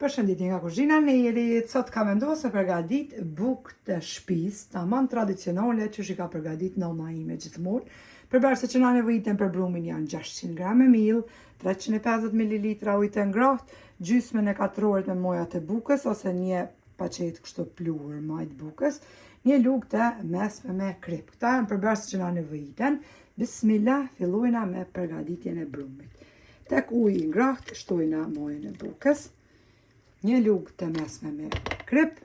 Përshëndetje nga kuzhina e Nerit. Sot kam vendosur me përgatit bukë të shpisë, tamam tradicionale qysh i ka përgatit nona ime gjithmonë. Përbërësit që na nevojiten për brumin janë 600 gram mill, 350 ml ujë të ngrohtë, gjysmën e katrorit me maja të bukës ose një paqetë kështu pluhur majë të bukës, një lugë të mesme me krip. Këta janë përbërësit që na nevojiten. Bismillah, fillojna me përgatitjen e brumit. Tek uji i ngrohtë shtojna majën e bukës, një lugë të mesme me krip,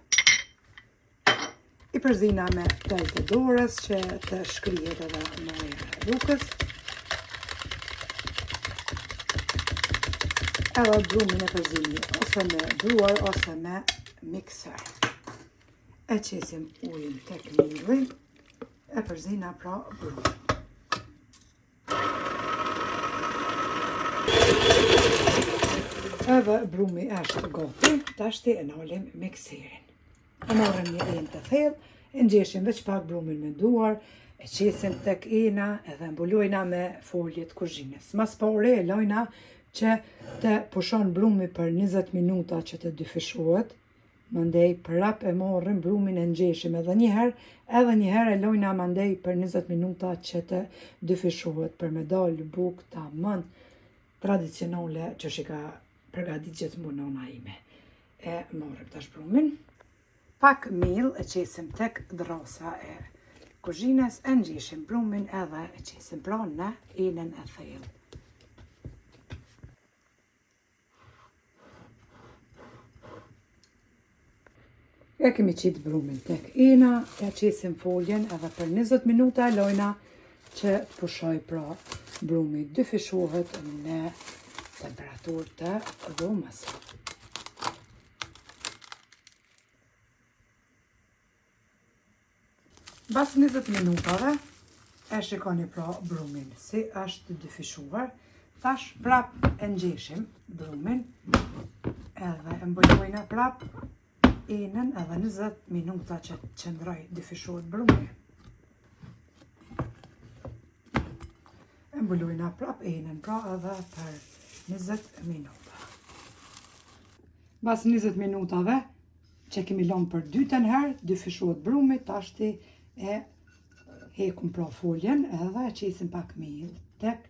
i përzina me tel të dorës që të shkrihet edhe maja e bukës. Edhe brumin e përzini ose me duar ose me mikser. E qesim ujin tek milli, e përzina pra brumin. Edhe brumi është gati, tashti e nalim mikserin. E marrim një enë të thellë, e ngjeshim veç pak brumin me duar, e qesim tek ena edhe mbulojna me folje të kuzhinës. Mas pari e lojna që të pushon brumi për 20 minuta që të dyfishohet, Mandej prap e marrim brumin e ngjeshim edhe një herë, edhe një herë e lojna mandej për 20 minuta që të dyfishohet për me dalë bukë tamam tradicionale qysh i ka përgatit gjithmonë nona ime. E marrim tash brumin. Pak mill e qesim tek dërrasa e kuzhinës, e ngjeshim brumin edhe e qesim pra në enën e thellë. E kemi qitë brumin tek ena, ja qesim foljen edhe për 20 minuta e lojna që të pushoj pra brumi dyfishohet në temperaturë të dhomës. Mbas 20 minutave, e shikoni pra brumin, si është dyfishuar. Tash prap e ngjeshim brumin, edhe e mbulojna prap enën edhe 20 minuta që të qëndroj dyfishohet brumi. E mbulojna prap enën pra edhe për 20 minuta. Mbas 20 minutave, që kemi lënë për dytën herë, dyfishohet brumi, tashti e hekum pra foljen edhe e qesim pak mill tek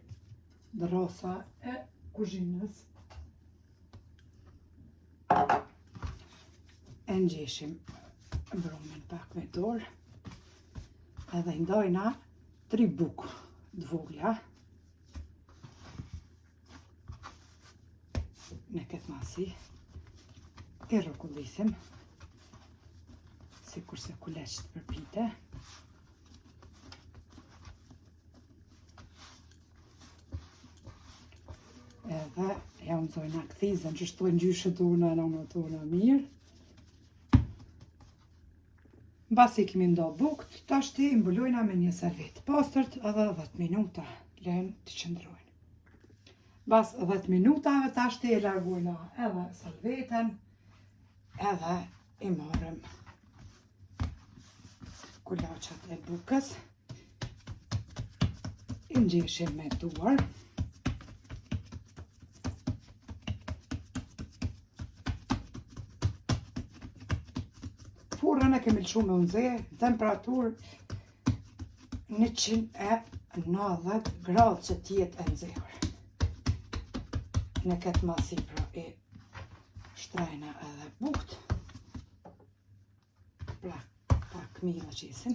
dërrasa e kuzhinës. E ngjeshim brumin pak me dorë edhe i ndajna tri bukë të vogla. Në këtë masi i rrokullisim sikurse kuleqët për pite. Edhe ja nxojna kthizën që shtojnë gjyshet tona e nënat tona mirë. Mbasi kemi nda bukët, tashti i mbulojna me një servetë pastërt edhe 10 minuta, lejmë të qëndrojnë. Mbas 10 minutave tashti e largojna edhe servetën, edhe i marrim kulaçat e bukës, i ngjeshim me duar, Furrën e kemi lëshu me u nxe, temperaturë 190 gradë që t'jetë e nxehur. Në këtë masi pra i shtrajna edhe bukët. Pra, pak mill e qesim.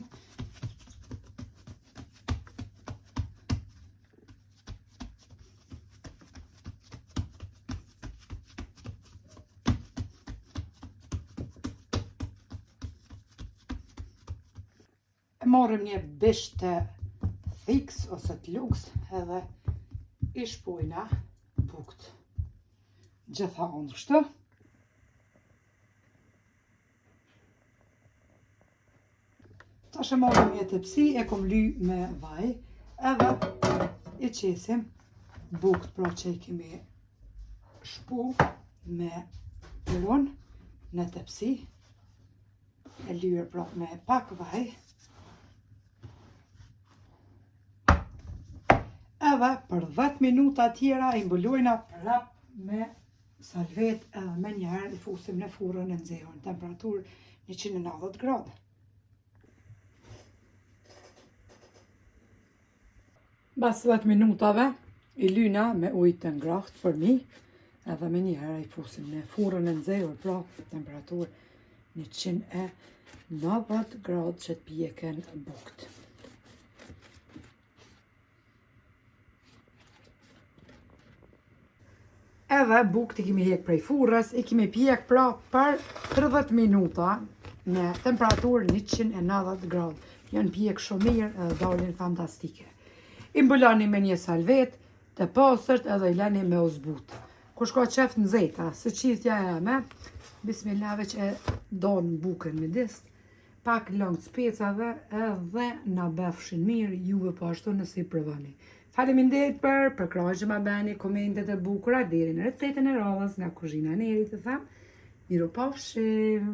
E marrim një bisht të thikës ose të lugës edhe i shpojna bukët. Gjitha anët kështu. Tash e marrim një tepsi e kom ly me vaj edhe i qesim bukët pra që i kemi shpu me run në tepsi e lyer pra me pak vaj edhe për 10 minuta tjera i mbulojna prap me. salvet edhe menjëherë i fusim në furrën e nxehur në temperaturë 190 gradë. Mbas 10 minutave i lyna me ujë të ngrohtë përmi edhe menjëherë i fusim në furrën e nxehur pra temperaturë 190 gradë që të pjeken bukët. Edhe bukët i kemi hek prej furrës, i kemi pjek pra për 30 minuta në temperaturë 190 gradë. Janë pjek shumë mirë edhe dalin fantastike. I mbuloni me një salvet të pastërt edhe i leni me u zbut. Kush ka qef nxehta, si çiftja eme, bismillah veç e don bukën midis, Pak lëng të specave edhe na bëfshin mirë juve po ashtu nëse i provoni. Faleminderit për përkrahjen që ma bëni, komentet e bukura deri në recetën e radhës nga kuzhina e Nerit të them. Mirupafshim!